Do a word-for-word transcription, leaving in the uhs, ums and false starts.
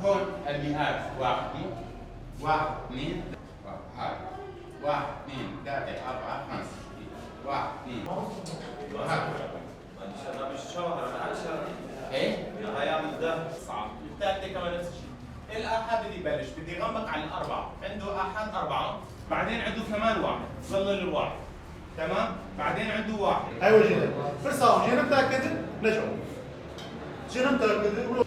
هون المئات، واحد، مو؟ واحد، اثنين، هاي. واحد، اثنين، ثلاثة، أربعة، خمسة. واحد، اثنين. هاي. ايه؟ الثالثة كمان نفس الشيء. الآحاد بدي يبلش، بدي يغمق على الأربعة. عنده آحاد أربعة، بعدين عنده كمان واحد، ظل الواحد. تمام؟ بعدين عنده واحد. Ew jî ne. Pirsa jê min tekidin, ne ji ew. Jê min tekidin,